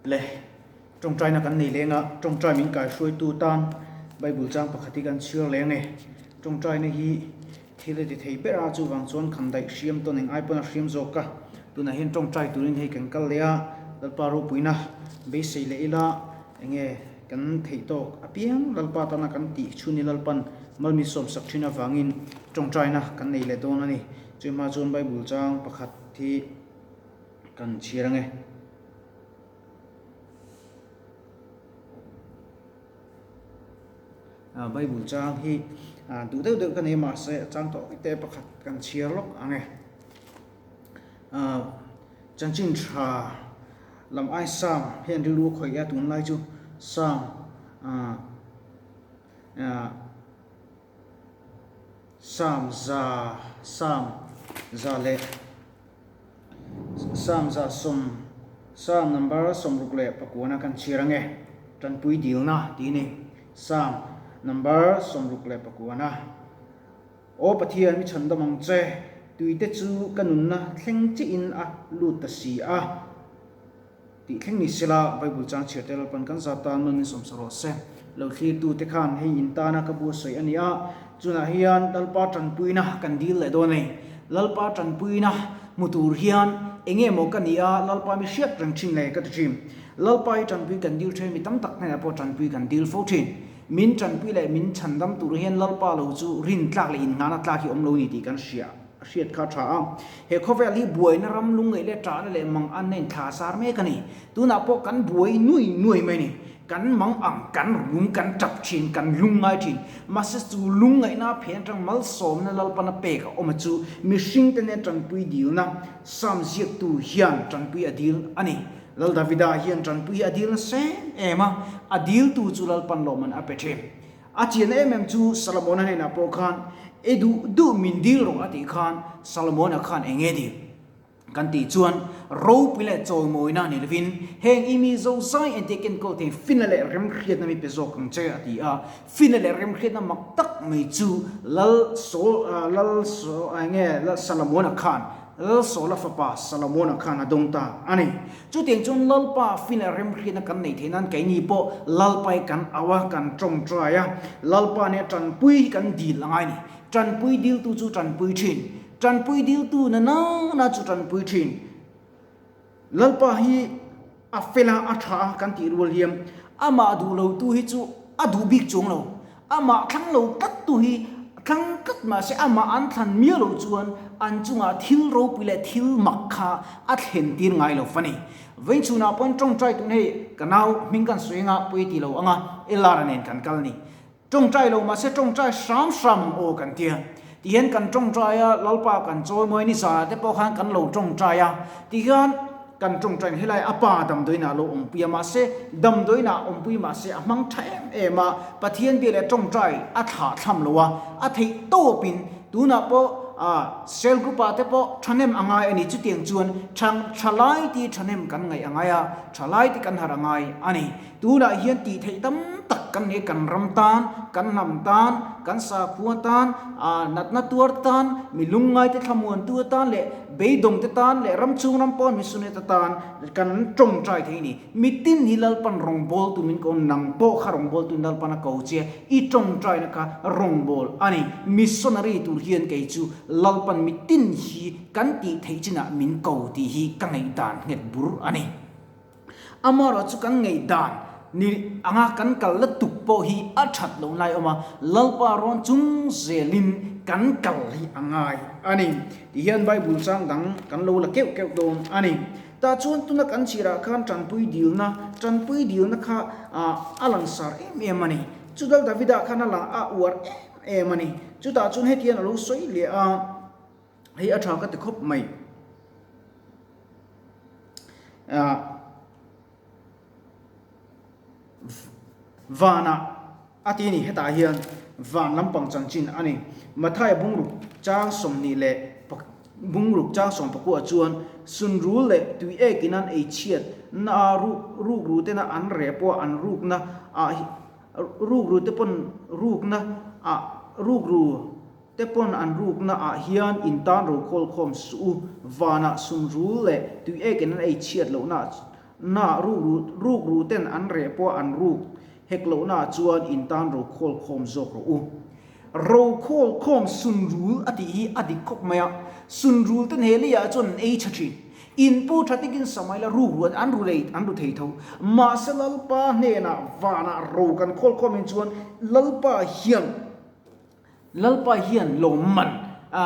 Le, tawngtaina kan nei leng a, tawngtai min kaihruaitu tan Bible chang pakhat hi kan chhiar leng e. Tawngtaina hi thil a ti thei ber a, chuvang chuan khan daih hriam tawn eng ai pawn a hriam zawk a. Tunah hian tawngtai turin hei kan kal leh a, Lalpa ropuina beisei leh ila enge kan theih tawk apiang Lalpa tana kan tih chhun hi Lalpan malmi sawmsak thin avangin tawngtaina kan nei leh dawn a ni. Chuhma chuan Bible chang pakhat hi kan chhiar ange. Bible chang hi duh deuh deuh ka nei mahse a chang tawh vek te pakhat kan chhiar lawk ang e. Chanchin tha lam ai Sam hian rilru a khawih a tunlai chu Sam Sam za Sam za leh Sam za sawm, Sam number 69 kan chhiar ange, tanpui dilna tih a ni. Sam number 69. Aw Pathian mi chhandam ang che, tuite chu ka nunna thleng chiahin a lut ta si a tih thleng ni sela, Bible chang chhiar te Lalpan kan zat tan nawn in sawmsa rawh se. Lo thlirtu te khan hei in tana ka bu a sawi a ni a, chunah hian Lalpa tanpuina kan dil leh dawn a ni. Lalpa tanpuina hmu tur hian eng nge maw ka ni a, Lalpa mi hriat reng thin le ka ti thin. Lalpa hi tanpui kan dil then mi tam tak hnenah pawh tanpui kan dil fo thin. Min tanpui leh min chhandam tur hian Lalpa lo chu rintlak leh innghahna tlak hi awm lo ni tih kan hria. A hriat kha a tha a. He khawvel hi buaina ram lungngaih leh ṭahna leh mang an a inthla sar mek a ni. Tunah pawh kan buai nuai nuai mai a ni. Kan mang ang, kan rum, kan ṭap ṭhin, kan lungngai ṭhin. Mahse chu lungngaihna a phen aṭang malsawmna Lalpana pek a awm a chu mihringte nen ṭanpui dilna Psalm ziaktu hian ṭanpui a dil a ni. Lal Davida hian ṭanpui hi a dil nasa em em a, a diltu chu Lalpan lawmman a pe ṭhin. A chian em em chu Solomona hnenah pawh khan, I duh duh min dil rawh a tih khan Solomona khan eng nge dil? Kan tih chuan ropui leh chawimawina ni lovin heng i mi zo zai entir kenkawl thei fina leh remhriatna mi pe zawk ang che a ti a. Fina leh remhriatna mak tak mai chu Lal Saul Lal Saul eng nge Lal Solomona khan Lal Saula fapa Solomona khan a dawng ta a ni. Chutiang chuan Lalpa fina remhriatna kan neih theih nan keini pawh Lalpai kan au a, kan tawngtai a, Lalpa nia tanpui hi kan dil a ngai a ni. Tanpui diltu chu tanpui thin, tanpui diltu na nana chu tanpui thin. Lalpa hi a fel a, a tha a kan tih rual hian amah duh lotu hi chu a duh bik chuang lo. Amah thlang lo tlattu hi thlang tlat mah se amah an thlan miau loh chuan an chungah thil ropui leh thil mak kha a thlen tir ngai lo fa ni. Vawiin chhunah pawn tawngtai tun hei ka nau hming kan sawi anga pawi ti lo anga Elara nen kan kal ni. Tawngtai lo mah se tawngtai hram hram ang aw kan tia. Tihian kan tawngtai a, Lalpa kan chawimawi ni zanah te pawh khan kan lo tawngtai a. Tihian Kan tawngtain helai a pa damdawiinah a lo awmpui a, mahse damdawiinah awmpui mahse a hmang tha em em a, Pathian bia leh tawngtai a thlah thlam lo a, a theih tawpin tunah pawh cell group ah te pawh thahnem a ngai a ni, chutiang chuan thalai ti thahnem kan ngaih a ngai a, thalai te kan harh a ngai a ni. Tunah hian tih theih tam tak kan nei, kan ram tan, kan hnam tan, kan sakhua tan, natna tuar tan, mi lungngaite thlamuantu atan leh beidawngte tan leh ram chhung ram pawn missionary tan kan tawngtai thei a ni. Mitin hi Lalpan rawngbawltu min ko, nang pawh kha rawngbawltu Lalpan a ko che, i tawngtaina kha rawngbâwl a ni. Missionary tur hian kei chu Lalpan mitin hi kan tih theih chinah min ko tih hi ka ngaihdan nghet bur a ni. Amaherawh chu kan ngaihdan ni anga kan kal la tuk pawh hi a that lo lai awm a, Lalpa rawn chung zelin kan kal hi a ngai a ni. Ti hian Bible chang dang kan lo la keuh keuh dawn a ni. Tah chuan tuna kan chhirah khan tanpui dilna, tanpui dilna kha a langsar em em a ni. Chudal Davida khan a lang a uar em em a ni. Chutah chuan hetiang a lo sawi leh a, hei a tha ka ti khawp mai. Vanah a ti a ni, hetah hian van lampang chanchin a ni. Mathaia bungruk chang 20 leh bungruk chang 19 chuan sunrul leh tui ekin an ei chhiat na a rukru tena an reh pawh an rukna ah rukru te pawn rukna ah rukru Te pawn an rukna ah hian in tan ro khawl khawm suh u, vanah sum rul leh tui ekin an ei chhiat lohna Na ruk rukru ten an reh pawh an ruk hek lohna ah chuan in tan ro khawl khawm zawk rawh u. Ro khawl khawm sunrul a tih hi a dik khawp mai a, sunrul ten he leiah chuan an ei tha thin. In pu tha takin Samaila rukru an ru lei an ru thei tho. Mahse Lalpa hnenah vanah ro kan khawl khawm in chuan Lalpa hian Lalpa hian lawmman a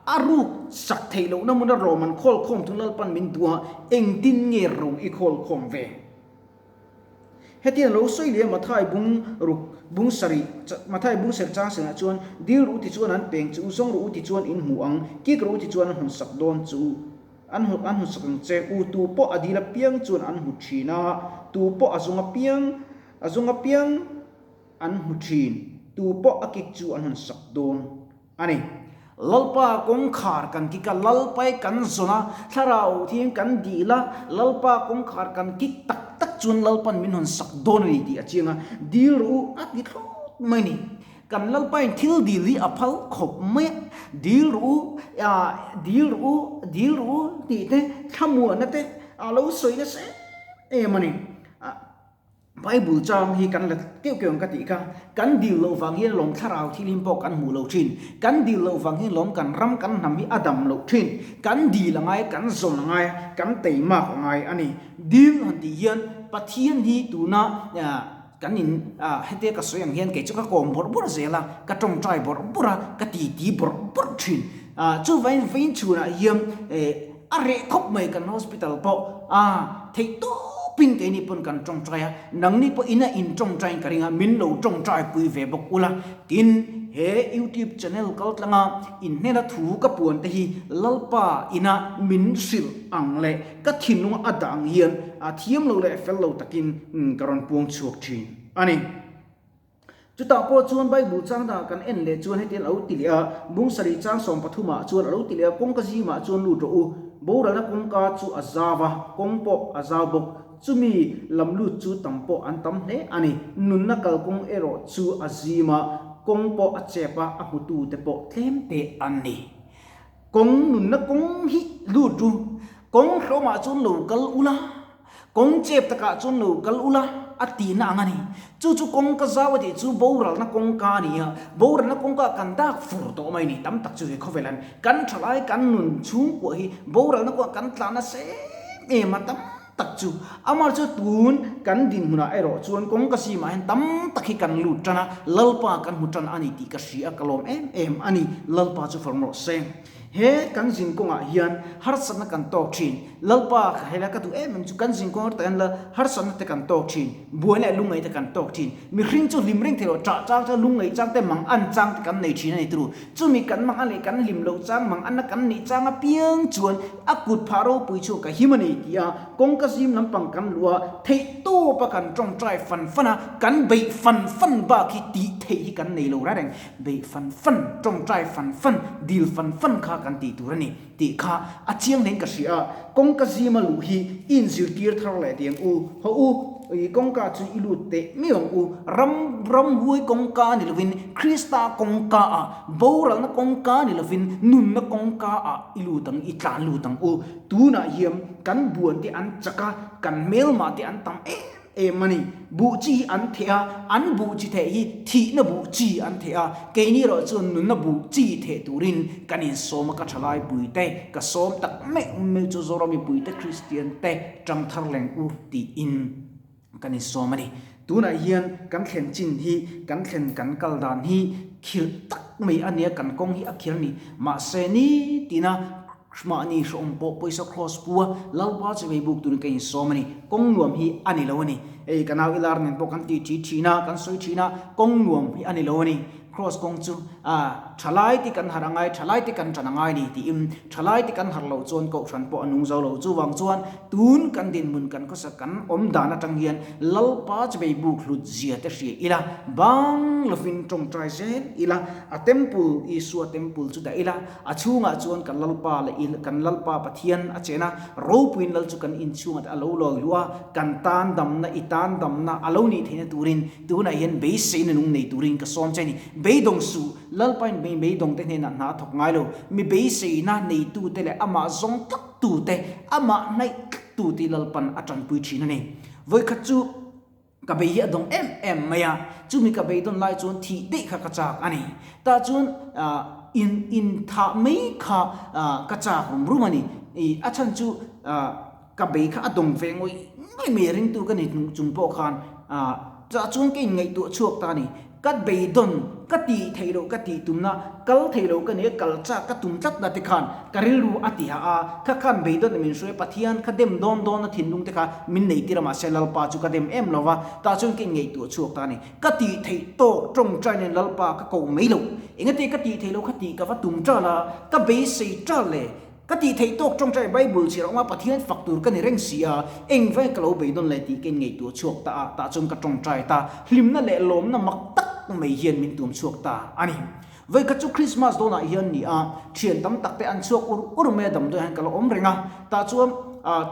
a ruk sak theih lohna hmuna rawm an khawl khawm thung Lalpan min duh a, engtin nge ro i khawl khawm ve? Hetiang lo sawi leh Mathai bung ruk bung sarih Mathai bung serh chang senah chuan dil ru ti chuan an peng che u, zawng ru ti chuan in hmu ang, kik ru ti chuan an hawn sak dawn che u, an an hawn sak ang che u, tu pawh a dil apiang chuan an hmu thin a, tu pawh a zawng apiang a zawng apiang an hmu thin, tu pawh a kik chu an hawn sak dawn a ni. Lalpa kawngkhar kan kik a, Lalpai kan zawn a, thlarau thiang kan dil a, Lalpa kawngkhar kan kik tak tak chuan Lalpan min hawn sak dawn a ni tih a chiang a, dil rawh u a ti thlawt mai a ni. Kan Lalpain thil dil hi a phal khawp mai a, dil rawh u, dil rawh u, dil rawh u tih te, thlamuanna te a lo sawi nasa em em a ni. Bible chang hi kan la keuh keuh ang ka tih kha, kan dil loh vang hian lawm thlarau thilhim pawh kan hmuh lo thin, kan dil loh vang hian lawm kan ram kan hnam hi a dam loh thin, kan dil a ngai, kan zawn a ngai, kan teimak a ngai a ni. Dil han tih hian Pathian hi tuna kan in hetia ka sawi ang hian kei chu ka kawm bawrh bawrh zel a, ka tawngtai bawrh bawrh a, ka titi bawrh bawrh thin. Chuvangin vawiin chhunah hian A reh khawp mai kan hospital pawh a theih tawpin keini pawn kan tawngtai a, nangni pawh ina in tawngtaiin ka ring a, min lo tawngtai pui ve bawk ula. Tin, he YouTube channel kal tlanga in hnena thu ka puan te hi Lalpa ina min hrilh ang leh ka thinlunga a dah ang hian a thiam lo leh fel lo takin ka rawn puang chhuak thin a ni. Chutah pawh chuan Bible chang dangah kan en leh chuan hetiang a lo ti leh a, Bung sarih chang 13 ah chuan a lo ti leh a, Kawngka zimah chuan lut rawh u, boralna kawngka chu a zau a, kawng pawh a zau bawk, chumi lam lut chu tam pawh an tam hle a ni, nunna kalkawng erawh chu a zim a, kawng pawh a chep a, a hmutute pawh tlem te an ni. Kawng nunna kawng hi lut ru, kawng hlawmah chuan lo kal ula. Kawng chep takah chuan lo kal ula a tihna ang a ni. Chu chu kawngka zau a tih chu boralna kawngka a ni a, boralna kawngka kan dak fur tawh mai a ni. Tam tak chu he khawvelan kan thalai kan nun chhungkuah hi boralna kawngah kan tla nasa em em a, tam tak chu. Amah chu tun kan dinhmunah erawh chuan kawngka simah hian tam tak hi kan lut tan a, Lalpa kan hmu tan a ni tih ka hria a, ka lawm em em a ni. Lalpa chu far rawh se. He kan zin kawngah hian harsatna kan tawk thin. Lalpa ka hela ka duh em em chu kan zin kawng tak hian la harsatna te kan tawk thin, buai leh lungngaih te kan tawk thin. Mihring chu hlim reng thei lo, ṭah chang te, lungngaih chang te, mang an chang te kan nei thin a ni turu. Chumi kan mang an leh kan hlim loh chang, mang anna kan neih chang apiang chuan a kut phah ropui chu ka him a ni ti a, kawngka zim lampang kan luh a, theih tawpa kan ṭawngṭai fan fan a, kan beih fan fan bak hi tih theih hi kan nei lo reng reng. Beih fan fan, ṭawngṭai fan fan, dil fan fan kha kan tih tur a ni. Tih kha a chiang hlein ka hria a, kawngka zima luh hi i inzirtir thar leh tiang u, haw u, i kawngka chu i lut teh miau ang u, ram ramhuai kawngka ni lovin Krista kawngka ah, boralna kawngka ni lovin nunna kawngka ah i lut ang, i tlan lut ang u. Tunah hian kan buan te an chak a, kan hmelmah te an tam em em a ni. Buh chi hi an theh a, an buh chi theh hi thihna buh chi an theh a, keini erawh chuan nunna buh chi theh turin kan insawm a, ka thalai puite, ka sawm tak meuh meuh chu Zoram mipuite Kristian te tang thar leng u tiin kan insawm a ni. Tunah hian kan thlen chin hi, kan thlen kan kal dan hi khirh tak mai a nia, kan kawng hi a khirh a ni. Mahse nitina Mahni hrehawm pawh pawisa cross pu a, Lalpa chu vei buk turin ka insawm a ni. Kawng nuam hi a ni lo a ni. Hei ka nau ilar nen pawh kan ti thi thin a, kan sawi thin a, kawng nuam hi a ni lo a ni. Cross kawng chu a thalai te kan harh a ngai, thalai te kan tan a ngai a ni tiin thalai te kan harh loh chuan kohhran pawh a nung zo lo. Chuvang chuan tun kan dinhmun kan khawsak kan awm dan atang hian Lalpa chu vei buk hlut zia te hria ila, bang lovin tawngtai zel ila, a temple, Isua temple chu dah ila, A chhungah chuan kan Lalpa leh i kan Lalpa Pathian a chen a, ropuiin Lal chu kan inchhungah te a lo lawi luh a, kan tan damna, i tan damna a lo nih theihna turin tunah hian beiseina nung nei turin ka sawm che a ni. Beidawng suh, Lalpain mi beidawngte hnenah hna a thawk ngai lo. Mi beiseina neitute leh amah zawng tlattute, amah hnaih tlattute hi Lalpan a tanpui thin a ni. Vawikhat chu ka bei hi a dawng em em mai a, chumi ka beidawn lai chuan thih daih kha ka chak a ni. Tah chuan in inthah mai kha ka chak rum rum a ni. A chhan chu ka bei kha a dawng ve ngawih ngawih mai ringtu ka ni chung pawh khan chah chuan ka inngaihtuah chhuak ta a ni. Ka beidawn, ka tih theih loh ka tih tumna, kal theih loh ka nia kal chak ka tum tlatna te khan ka rilru a ti hah a, kha khan beidawn min hruai Pathian kha dem dawn dawn a thinlung te kha min nei tir a mahse Lalpa chu ka dem em lo va, tah chuan ka inngaihtuah chhuak ta a ni. Ka tih theih tawk tawngtai nen Lalpa ka koh mai loh, engati ka tih theih loh kha tih ka va tum tal a, ka beisei tal le. Ka tih theih tawk tawngtai Bible chhiar awm a, Pathian fak tur ka ni reng si a, eng veng ka lo beidawn leh tih ka inngaihtuah chhuak ta a, tah chuan ka tawngtai ta, hlimna leh lawmna mak tak mai hian min tuam chhuak ta a ni. Vawikhat chu Christmas dawnah hian ni a, thian tam tak te an chhuak ur ur mai a, damdawi hian ka la awm reng a, tah chuan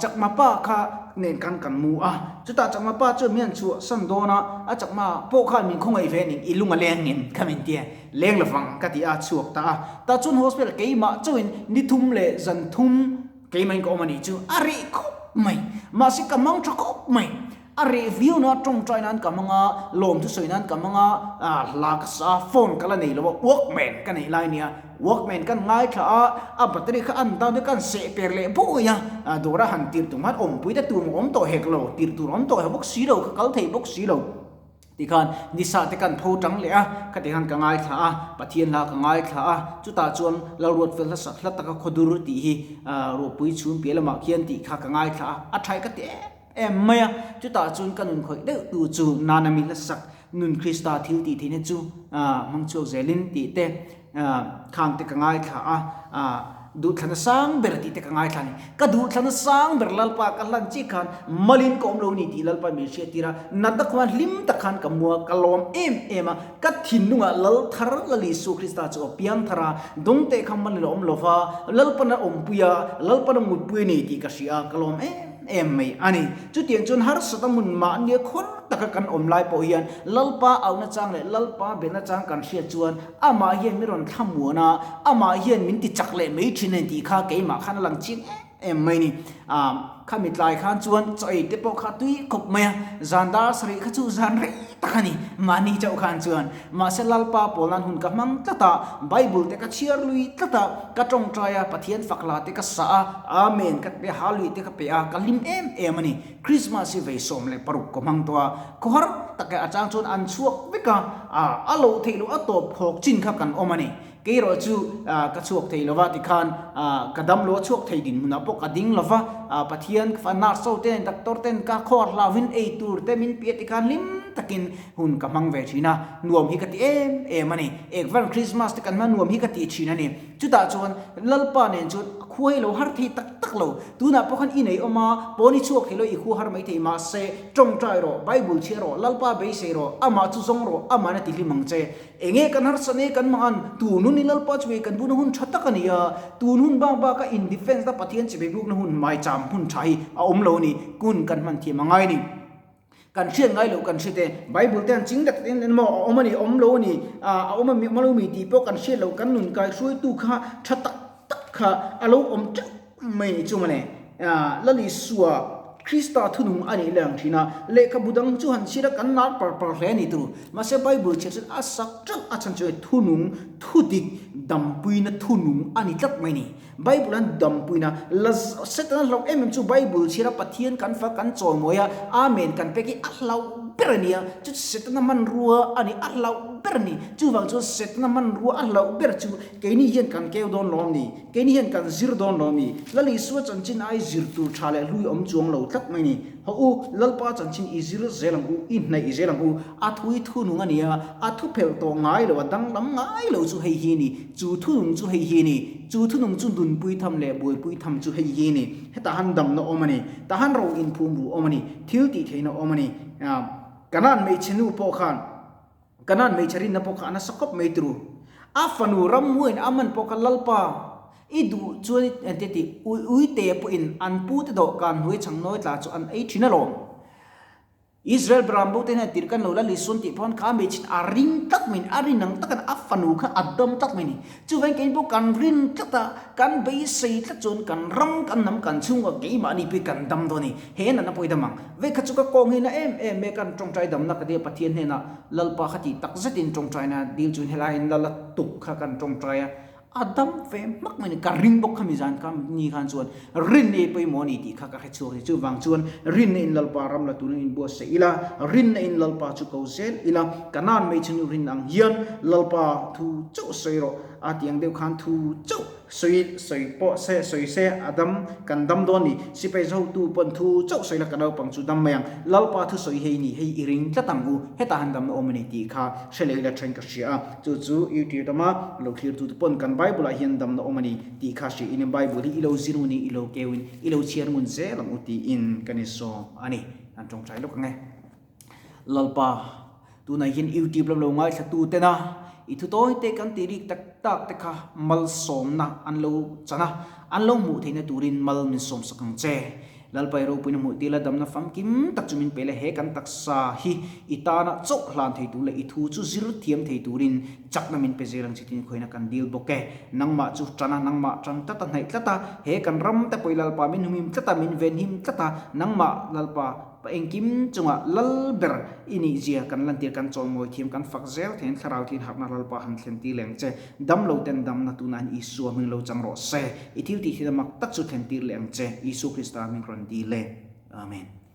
Chakma pa kha nen khan kan mu a, chutah Chakma pa chuan min han chhuahsan dawn a, a Chakma pawh khan min khawngaih ve ning i lung a leng ngem kha min tia. Leng lovang ka ti a, chhuak ta a. Tah chuan hospital keimah chauhin ni thum leh zan thum keimahin ka awm a nih chu a reh khawp mai. Mahse ka mang tha khawp mai. A reh viau na tawngtai nan ka hmang a, lawmthu sawi nan ka hmang a, hla ka sa a, phone ka la nei lo a, walkman ka neih lai nia. Walkman kan ngaithla a, a battery kha an down te kan seh per leh buai a, dawr a han tirh tum khan awmpui te tur awm tawh hek lo, tirh tur awm tawh hek bawk si lo, ka kal thei bawk si lo. Tikhan nisa te kan pho tang leh a, khati khan ka ngaithla a, Pathian hla ka ngaithla a, chutah chuan Lalruatfel hla sak hla taka khawdur tih hi ruahpui chhun piah lamah khian tih kha ka ngaithla a, a thaih ka ti em em mai a, chutah chuan ka nun khawih deuh tu chu Nanami hla sak Nun Krista thil tih theihna chu hmang chhuak zelin tih te Khang te ka ngaithla a, duhthlana sang ber tih te ka ngaithla a ni. Ka duhthlana sang ber Lalpa ka hlan chiah khan malin ka awm lo ni tih Lalpa min hriattir a, natna khuan hlim tak khan ka mu a, ka lawm em em a, ka thinlungah Lal thar Lal Isua Krista chu a piang thar a, dawngte kha malin a awm lo va, Lalpan a awmpui a, Lalpan a mutpui a ni tih ka hria a, ka lawm em em mai a ni. Chutiang chuan harsata hmun mahnia khawr taka kan awm lai pawh hian Lalpa auhna chang leh Lalpa belhna chang kan hriat chuan Amah hian min rawn thlamuan a, amah hian min ti chak leh mai thin a ni tih kha keimah khan a lang chiang em em mai a ni. Aaa khami tlai khan chuan chaw ei te pawh kha tui khawp mai a, zan dar sarih kha chu zan rei tak a ni mahni chauh khan chuan. Mahse Lalpa pawl nan hun ka hmang tlat a, Bible te ka chhiar lui tlat a, ka tawngtai a, Pathian fak hla te ka sah a, Amen ka pe ha lui te ka pe a, ka hlim em em a ni. Christmas hi vei 16 ka hmang tawh a, khawhar tak leh a chang chuan an chhuak vek a, a loh theih loh a tawp phawk chin kha kan awm a ni. Kei erawh chu ka chhuak thei lova tikhan ka dam lo a chhuak thei dinhmunah pawh ka ding lova, Pathian ka nurse ho ten doctor ten ka khawhar hlauhin ei tur te min piah tikhan hlim takin hun ka hmang ve thin a, nuam hi ka ti em em a ni. Ekvan Christmas te kan hma nuam hi ka ti thin a ni. Chutah chuan Lalpa nen chuan a khua hi lo har thei tak tak lo. Tunah pawh khan i nei awm a, pawn i chhuak thei lo, i khua har mai thei. Mahse, tawngtai rawh, Bible chhiar rawh, Lalpa beisei rawh, amah chu zawng rawh, ama'n a ti hlim ang che. Enge kan harsa nge kan mah an, tun hun hi Lalpa chu ngei kan buna hun tha tak a ni a, tun hun bak baka in defense na Pathian chibai bukna hun maicham hun tha hi a awm lo a ni, kun kan hman thiam a ngai a ni. Kan hriat ngai loh kan hriat e. Bible te an ching tak tak in maw a awm a ni, awm lo a ni, a awm a mi, awm lo mi tih pawh kan hriat loh kan nun kai hruaitu kha tha tak tak kha a lo awm teuh mai ni chu mawle. Lal Isua Krista thunung a nih leh ang thin a, lehkhabu dang chu han chhiar a kan lar par par hle a ni tur. Mahse Bible chhiar chuan a sak teuh a chhan chu thunung thudik dampuina thunung a ni tlat mai ni. Bible an dampuina la Setana hlauh em em chu Bible chhiara Pathian kan fak kan chawimawi a, Amen kan pek hi a hlauh ber a nia, chu Setana hmanrua a ni, a hlauh ber a ni. Chuvang chuan Setana hmanrua a hlauh ber chu keini hian kan keu dawn lo ni, keini hian kan zir dawn lo ni. Lal Isua chanchin ai zir tur tha leh hlui awm chuang lo tlat mai ni. Hawh u, Lalpa chanchin i zir zel ang u, i hnaih zel ang u. A thui thunung a nia, a thu phelh tawh ngai lo, a danglam ngai lo chu hei hi ni. Chu thunung chu hei hi ni. Chu thunung chu nunpui tham leh buaipui tham chu hei hi ni. Hetah han damna awm a ni. Tah han ro inphum ru awm a ni. Thil tih theihna awm a ni. Kanan hmeichhe nu pawh khan, Kanan hmeichhe rinna pawh kha a nasa khawp mai turu. A fanu rammuain a man pawh kha Lalpa i duh chuan i ti ti ui ui te pawhin an pute dawhkan hnuai chhang nawi tla chu an ei thin alawm. Israel beram bo te hian tirh kan lo la Lisuan tih pawn kha hmeichhin a ring tlat mai ni, a rin ang takin a fanu kha a dam tlat mai ni. Chuvangin keini pawh kan rin tlat a, kan beisei tlat chuan kan ram kan hnam kan chhungkua keimahni pawh hi kan dam dawn a ni. He natna pawh hi dam ang. Vekha chu ka kawng hi na em em e, kan tawngtai damna ka tia Pathian hnenah Lalpa kha tih tak zetin tawngtaina dil chuan helaiin Lala tuk kha kan tawngtai a, A dam ve hmak mai ni, ka ring bawk kha mi zan kha ni khan chuan rinna i pawimawh a ni tih kha ka hre chhuak a ni. Chuvang chuan rinna in Lalpa ram la turin inbuatsaih ila, rinna in Lalpa chu ko zel ila, Kanaan hmeichhe nu rin ang hian Lalpa thu chauh sawi rawh a tih ang deuh khan thu chauh sawi sawi pawh se sawi se a dam kan dam dawn ni. Sipai zotu pawn thu chauh sawi la ka naupang chu dam mai ang. Lalpa thu sawi hei ni, hei i ring tlat ang u, hetah han damna awm a ni tih kha hre leh ila then ka hria a. Chu chu i tir dam a, lo thlir tu te pawn kan Bible ah hian damna awm a ni tih kha hria in Bible hi i lo zir ngun in i lo keu in i lo chhiar ngun zel ang u tiin kan insawm a ni. An tawngtai lawk ang e. Lalpa, tunah hian YouTube lam lo ngaithla tu tena i thu tawi te kan tih rik tak tak te kha malsawmna an lo chan a, an lo hmuh theihna turin mal min sawmsak ang che. Lalpai ropuina hmuh tila damna famkim tak chu min pe le, he kan taksa hi i tana chawh hlan thei tur leh i thu chu zir thiam thei turin chakna min pe zel ang che tiin khawiina kan dil bawk e. Nangmah chu tana nangmah tan tlata hnaih tlata, he kan ram te pawh i Lalpa min humhim tlata min venhim tlata, nangmah Lalpa Pa engkim chungah lal ber i nih zia kan lantir kan chawnmawi thiam kan fak zel theiin thlarau thian harhna Lalpa han thlen tir leh ang che. Dam lo ten damna tunah hian Isua hming lo chang rawh se. I thil tih thil mak tak chu thlen tir leh ang che. Isu Krista hming rawn dil e. Amen.